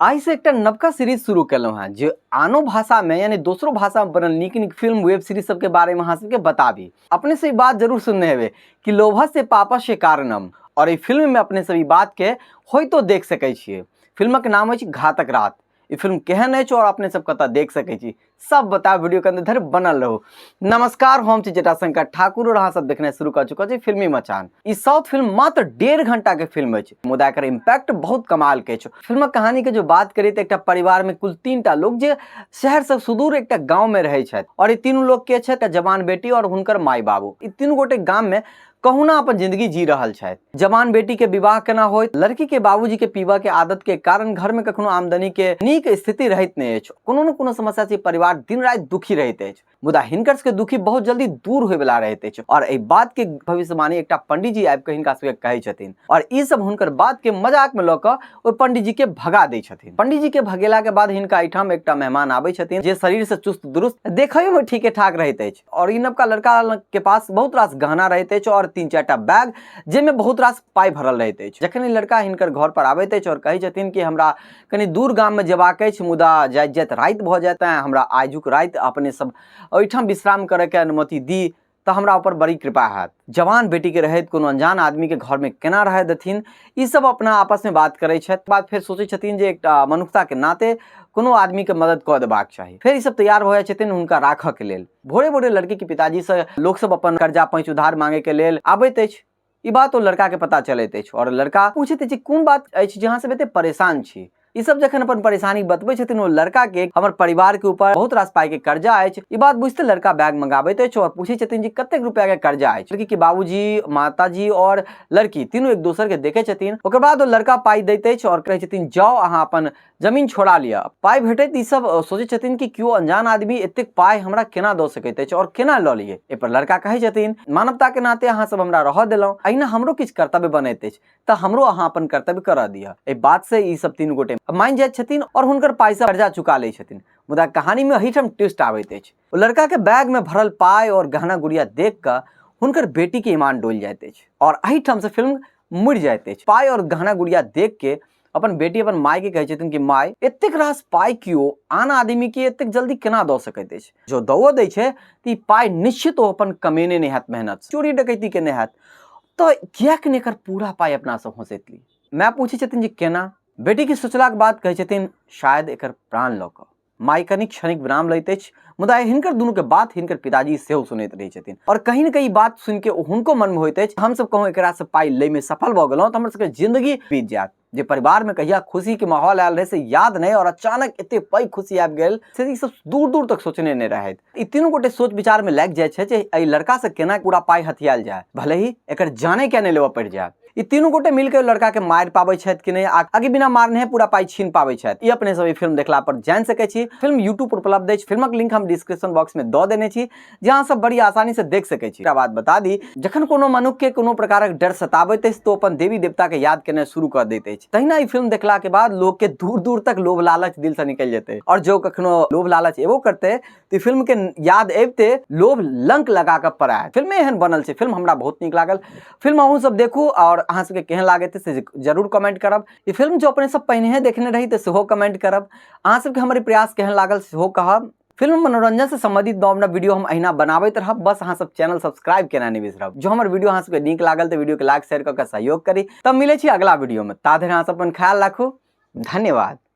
आइ से एकटा नवका सीरीज शुरू केलहुँ हेँ जे आनो भाषामे यानी दोसरो भाषामे बनल नीक नीक फिल्म वेब सीरीज सबके बारेमे अहाँ सबके बताबी। अपने से ई बात जरूर सुनने हेबै कि लोभस्य पापस्य कारणम, और एहि फिल्ममे अपने सब ई बातके होइतो देख सकै छियै। फिल्मक नाम अछि घातक रात। ई फिल्म केहन अछि और अपने सब कतऽ देख सकै छी सब बतायब, वीडियो के अंदर धरि बनल रहू। नमस्कार, हम छी जटाशंकर ठाकुर और अहाँ सब देखने शुरू कर चुकल छी फिल्मी मचान। ई साउथ फिल्म मात्र 1.5 घंटा के फिल्म अछि, मुदा एकर इम्पैक्ट बहुत कमाल के अछि। फिल्मक कहानी के जो बात करी तऽ एकटा परिवार में कुल 3टा लोग जे शहर से सुदूर एकटा गांव में रहै छथि, और ई तीनू लोग के छथि जवान बेटी और हुनकर माय बाबू। ई तीनू गोटे गाम में कहुना अपन जिंदगी जी रहल छथि। जवान बेटी के विवाह केना होइत, लड़की के बाबूजी के पीबा के आदत के कारण घर में कखनो आमदनी के नीक स्थिति रहैत नहि अछि। कोनो न कोनो समस्या से परिवार दिन राति दुखी रहैत अछि, मुदा हिनकर सबके दुखी बहुत जल्दी दूर होयवला रहैत अछि। और एहि बात के भविष्यवाणी एकटा पंडित जी आबि कऽ हिनका सबके कहै छथिन, और ई सब हुनकर बात के मजाक में लऽ कऽ ओहि पंडित जी के भगा दै छथिन। पंडित जी के भगेला के बाद हिनका एहिठाम एकटा मेहमान आबै छथिन जे शरीर से चुस्त दुरुस्त देखैयो में ठीके ठाक रहैत अछि, और ई नवका लड़का के पास बहुत रास गहना रहैत अछि और 3-4 टा बैग जाहिमे बहुत रास पाइ भरल रहैत अछि। जखन ई लड़का हिनकर घर पर आबैत अछि और कहै छथिन कि हमरा कनि दूर गाम में जेबाक अछि, मुदा जाइत जाइत राति भऽ जायत, तैं हमरा आजुक राति अपने सब ओहिठाम विश्राम करैके अनुमति दी तऽ हमरा ऊपर बड़ी कृपा हैत। जवान बेटी के रहैत कोनो अनजान आदमी के घर में केना रहय देथिन, ई सब अपना आपस में बात करै छथि। बाद फेर सोचै छथिन जे एकटा मनुखता के नाते कोनो आदमी के मदद कऽ देबाक चाही। फेर ई सब तैयार भऽ जाइ छथिन हुनका राखऽ के लेल। भोरे भोरे लड़की के पिताजी से लोक सब अपन कर्जा पैंच उधार मांगे के लेल आबैत अछि। ई बात ओ लड़का के पता चलैत अछि और लड़का पूछैत अछि कोन बात अछि जे अहाँ सब एते परेशान छी। ई सब जखन अपन परेशानी बतबै छथिन ओ लड़का के हमर परिवार के ऊपर बहुत रास पाई के कर्जा अछि। ई बात बुझते लड़का बैग मंगाबैत अछि और पूछै छथिन जे कतेक रुपया के कर्जा अछि। लड़की के बाबूजी, माताजी और लड़की तीनू एक दोसर के देखे छथिन। ओकर बाद ओ लड़का पाई दैत अछि और कहै छथिन जाओ अहाँ अपन जमीन छोड़ा लिअ। पाई भेटैत ई सब सोचै छथिन कि केओ अनजान आदमी एतेक पाई हमरा केना दऽ सकैत अछि और केना लऽ लियै। एहि पर लड़का कहै छथिन मानवता के नाते अहाँ सब हमरा रहऽ देलहुँ, अहिना हमरो किछु कर्तव्य बनैत अछि तऽ हमरो अहाँ अपन कर्तव्य करऽ दिअ। एहि बात से ई सब तीन गोटे मानि जाइत छथिन और हुनकर पाई से कर्जा चुका लै छथिन। मुदा कहानी में एहिठाम ट्विस्ट आबैत अछि। ओ लड़का के बैग में भरल पाई और गहना गुड़िया देख कऽ हुनकर बेटी के ईमान डोलि जाइत अछि और एहिठाम से फिल्म मुड़ि जाइत अछि। पाई और गहना गुड़िया देख के अपन बेटी अपन माय के कहै छथिन कि माय एतेक रास पाई केओ आन आदमी के एतेक जल्दी केना दऽ सकैत अछि, जो दओ दै छै तऽ ई पाई निश्चित ओ अपन कमेने नहि हैत, मेहनत चोरी डकैती केने हैत, तऽ किएक नहि एकर पूरा पाई अपना सब होसैत ली। माय पूछै छथिन जे केना। बेटी के सोचलाक बाद कहै छथिन शायद एकर प्राण लऽ कऽ। माय कनि क्षणिक विराम लैत अछि, मुदा हिनकर दुनू के बात हिनकर पिताजी सेहो सुनैत रहै छथिन और कहीं न कहीं बात सुनि के हुनको मन में होइत अछि हम सब कहूँ एकरा से पाई लै में सफल भऽ गेलहुँ तऽ हमर सबके जिंदगी बीत जायत। जे परिवार में कहिया खुशी के माहौल आयल रहे से याद नहीं और अचानक एते पैघ खुशी आबि गेल से ई सब दूर दूर तक सोचने नहीं रहैत। ई तीनू गोटे सोच विचार में लागि जाइ छै जे एहि लड़का से केना पूरा पाई हथियाल जाय, भले ही एकर जाने किया नहीं लेबऽ पड़ि जाय। ई तीनू गोटे मिलके लड़का के मारि पाबै छथि कि नहि, आगे बिना मारने पूरा पाई छीन पाबै छथि, ई अपने सब ई फिल्म देखला पर जानि सकै छी। फिल्म यूट्यूब पर उपलब्ध अछि। फिल्मक लिंक हम डिस्क्रिप्शन बॉक्स में दऽ देने छी, जे अहाँ सब बड़ी आसानी से देख सकै छी। एकटा बात बता दी, जखन कोनो मनुख के कोनो प्रकारक डर सताबैत अछि तऽ अपन देवी देवता के याद केनाइ शुरू कऽ दैत अछि। तहिना ई फिल्म देखला के बाद लोग के दूर दूर तक लोभ लालच दिल से निकलि जेतै, और जो कखनो लोभ लालच एबो करतै तऽ फिल्म के याद अबिते लोभ लंक लगा कऽ पड़ायत। फिल्मे एहन बनल छै, फिल्म हमरा बहुत नीक लागल। फिल्म अहूँ सब देखू और अहाँ सबके केहन लागैत से जरूर कमेंट करब। ई फिल्म जो अपने सब पहिने देखने रही तऽ सेहो कमेंट करब। अहाँ सबके हमर प्रयास केहन लागल सेहो कहब। फिल्म मनोरंजन से संबंधित नव नव वीडियो हम अहिना बनाबैत रहब, बस अहाँ सब चैनल सब्सक्राइब केना नहि बिसरब। जो हमर वीडियो अहाँ सबके नीक लागल तऽ वीडियो के लाइक शेयर कऽ के सहयोग करी। तब मिलै छी अगला वीडियो में, ता धरि अहाँ सब अपन ख्याल राखू। धन्यवाद।